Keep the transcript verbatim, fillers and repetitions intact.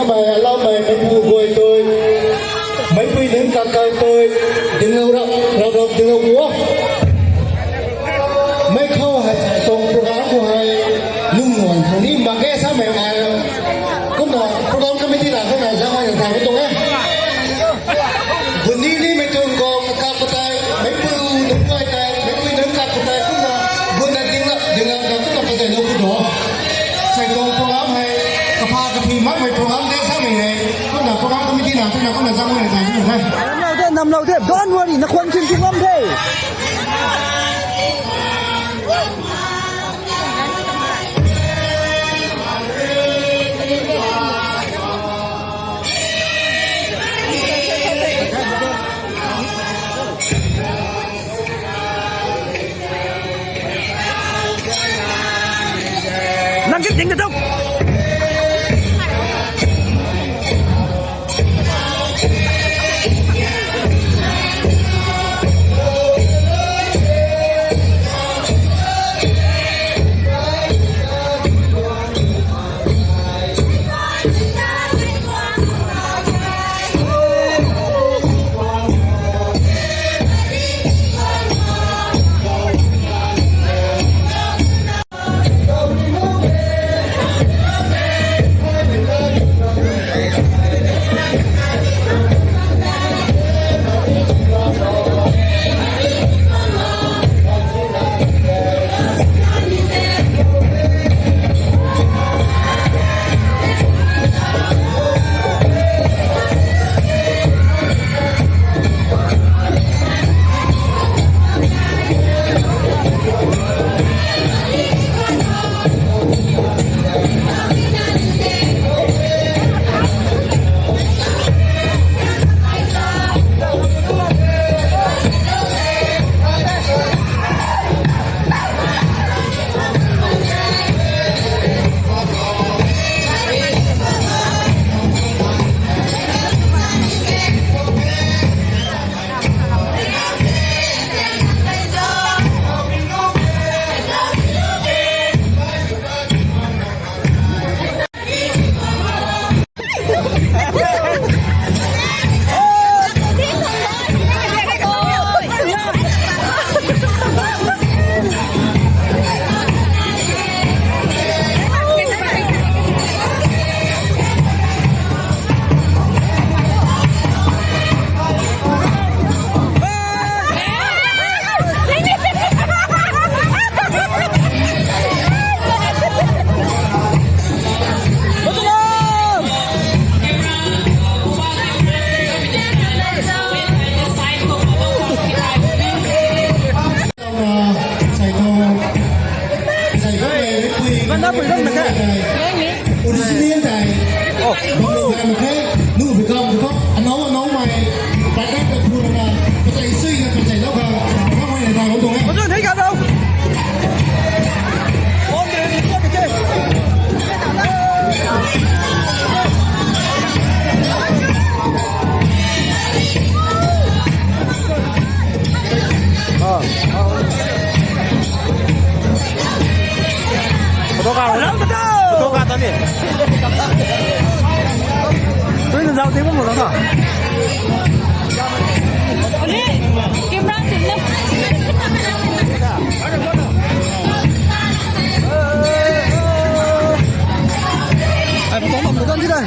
Mei, alau mei, meipu guay tei, meipui nunc kakai tei, dinglou rap, rap rap dinglou guo. Mei khou hei tuang program khou hei, lungnuan khou ni mak ge samei ai. Kumna program committee na kumna zang ai na thay tuang e. Buni ni mei tuang khou kakak patai, meipui nunc guay tei, meipui nunc kak patai kumna, buna dinglou, dinglou na kumna patai lou ku do. Sei tuang program hei, kapha kaphi makmei program de samei hei. Kumna program committee na, kumna, kumna zang ai na thay tuang e. Namlou the, namlou the, don't worry, na khwan sin tu ngam the. Nang kit ding ka dok. Original tei. Oh. Bang lou gay mak khe, nu bi kam tu tho, anau anau mei, paidap ta thu na, pachai sui na pachai lou kha, bang mei na dai bam tuang e. Pachun thei ka dou. Om de ni ko ke. Ah. Photo ka, photo ka ta ni. Tui na zau ti mo mo ta. Camera ti na. Ai, photo ka, photo ka ti na.